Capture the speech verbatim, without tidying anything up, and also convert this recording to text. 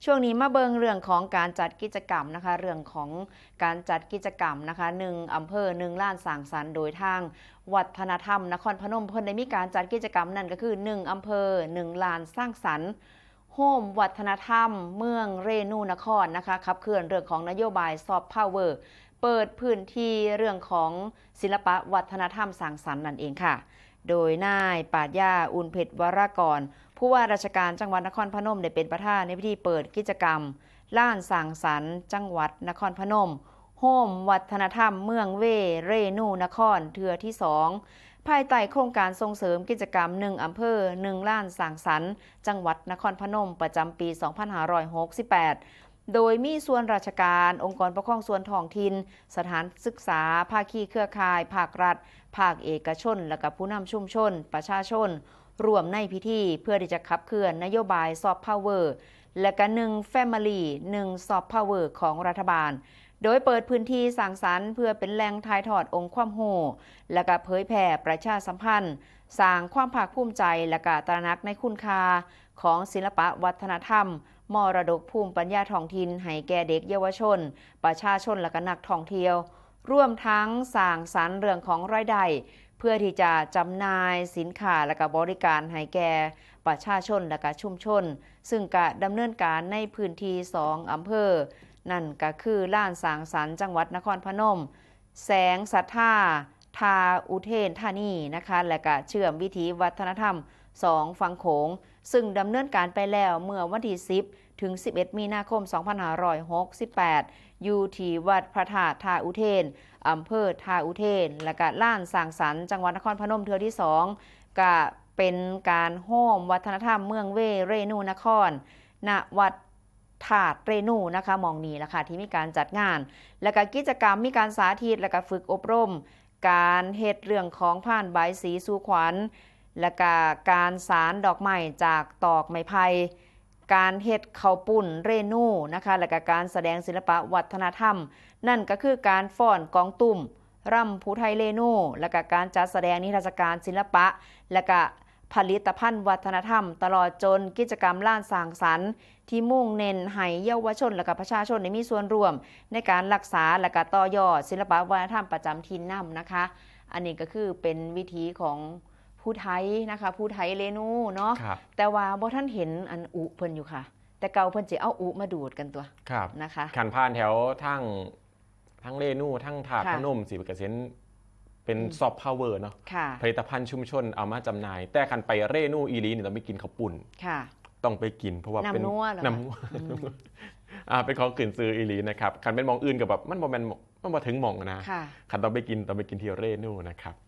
ช่วงนี้มาเบิ่งเรื่องของการจัดกิจกรรมนะคะ เรื่องของการจัดกิจกรรมนะคะ หนึ่งอำเภอ หนึ่ง ล้านสร้างสรรค์ โดยทางวัฒนธรรมนครพนม เพิ่นได้มีการจัดกิจกรรมนั่นก็คือ หนึ่งอำเภอ หนึ่ง ล้านสร้างสรรค์ โฮมวัฒนธรรมเมืองเรนูนครนะคะ ขับเคลื่อนเรื่องของนโยบายซอฟต์พาวเวอร์ เปิดพื้นที่เรื่องของศิลปะวัฒนธรรมสร้างสรรค์นั่นเองค่ะ โดยนายปราชญ์ยา อุ่นเพชรวรากร ผู้ว่าราชการจังหวัดนครพนม ได้เป็นประธานในพิธีเปิดกิจกรรม ล้านสร้างสรรค์จังหวัดนครพนม โฮมวัฒนธรรมเมืองเวเรนูนครเทื่อที่สอง ภายใต้โครงการส่งเสริมกิจกรรม หนึ่งอำเภอ หนึ่ง ล้านสร้างสรรค์ จังหวัดนครพนม ประจำปี สองพันห้าร้อยหกสิบแปด โดยมีส่วนราชการ องค์กรปกครองส่วนท้องถิ่น สถานศึกษา ภาคีเครือข่าย ภาครัฐ ภาคเอกชน และก็ผู้นำชุมชน ประชาชน ร่วมในพิธี เพื่อที่จะขับเคลื่อนนโยบายซอฟต์พาวเวอร์ และก็ หนึ่ง Family หนึ่ง Soft Power ของรัฐบาล โดยเปิดพื้นที่สร้างสรรค์เพื่อเป็นแหล่งถ่ายทอดองค์ความรู้ และก็เผยแพร่ประชาสัมพันธ์ สร้างความภาคภูมิใจ และก็ตระหนักในคุณค่าของศิลปะวัฒนธรรม มรดกภูมิปัญญาท้องถิ่นให้แก่เด็กเยาวชน ประชาชน และก็นักท่องเที่ยว รวมทั้งสร้างสรรค์เรื่องของรายได้ เพื่อที่จะจำหน่ายสินค้าและก็บริการให้แก่ประชาชนและก็ชุมชน ซึ่งก็ดำเนินการในพื้นที่สองอำเภอ นั่นก็คือลานสร้างสรรค์จังหวัดนครพนม แสงศรัทธา ทาอุเทนธานีนะคะ และก็เชื่อมวิถีวัฒนธรรมสองฝั่งโขง ซึ่งดำเนินการไปแล้วเมื่อวันที่ สิบ ถึง สิบเอ็ด มีนาคม สองพันห้าร้อยหกสิบแปด อยู่ที่วัดพระธาตุทาอุเทน อำเภอทาอุเทน และก็ลานสร้างสรรค์จังหวัดนครพนมเทื่อที่สอง ก็เป็นการโฮมวัฒนธรรมเมืองเวเรนูนคร ณ วัดธาตุเรนูนะคะ หม่องนี้ล่ะค่ะ ที่มีการจัดงาน และก็กิจกรรมมีการสาธิต และก็ฝึกอบรม การเฮ็ดเรื่องของพานบายสีสู่ขวัญ และก็การสานดอกไม้จากตอกไม้ไผ่ การเฮ็ดข้าวปุ้นเรนูนะคะ และก็การแสดงศิลปะวัฒนธรรม นั่นก็คือการฟ้อนกองตุ้ม รำภูไทยเรนู และก็การจัดแสดงนิทรรศการศิลปะ และก็ผลิตภัณฑ์วัฒนธรรม ตลอดจนกิจกรรมลานสร้างสรรค์ ที่มุ่งเน้นให้เยาวชนและก็ประชาชนได้มีส่วนร่วมในการรักษาและก็ต่อยอดศิลปะวัฒนธรรมประจำถิ่นนำนะคะ อันนี้ก็คือเป็นวิถีของผู้ไทยนะคะ ผู้ไทยเรนูเนาะ ครับ แต่ว่าบ่ทันเห็นอันอุเพิ่นอยู่ค่ะ แต่เก่าเพิ่นสิเอาอุมาดูดกันตัว ครับ นะคะ ขันผ่านแถวทั้งทั้งเรนูทั้งถาด ค่ะ พนมสิเปอร์เซ็นต์เป็น อืม ซอฟต์พาวเวอร์เนาะ ค่ะ ผลิตภัณฑ์ชุมชนเอามาจำหน่าย แต่ขันไปเรนูอีหลีนี่ต้องไปกินข้าวปุ้น ค่ะ ต้องไปกิน เพราะว่าเป็น น้ำนัวเหรอ น้ำนัว อืม อ่าเป็นของขึ้นชื่ออีหลีนะครับขันเป็นหม่องอื่นกับแบบมันบ่แม่นมันบ่ถึงหม่องนะ ค่ะ ขันต้องไปกินต้องไปกินที่เรนูนะครับ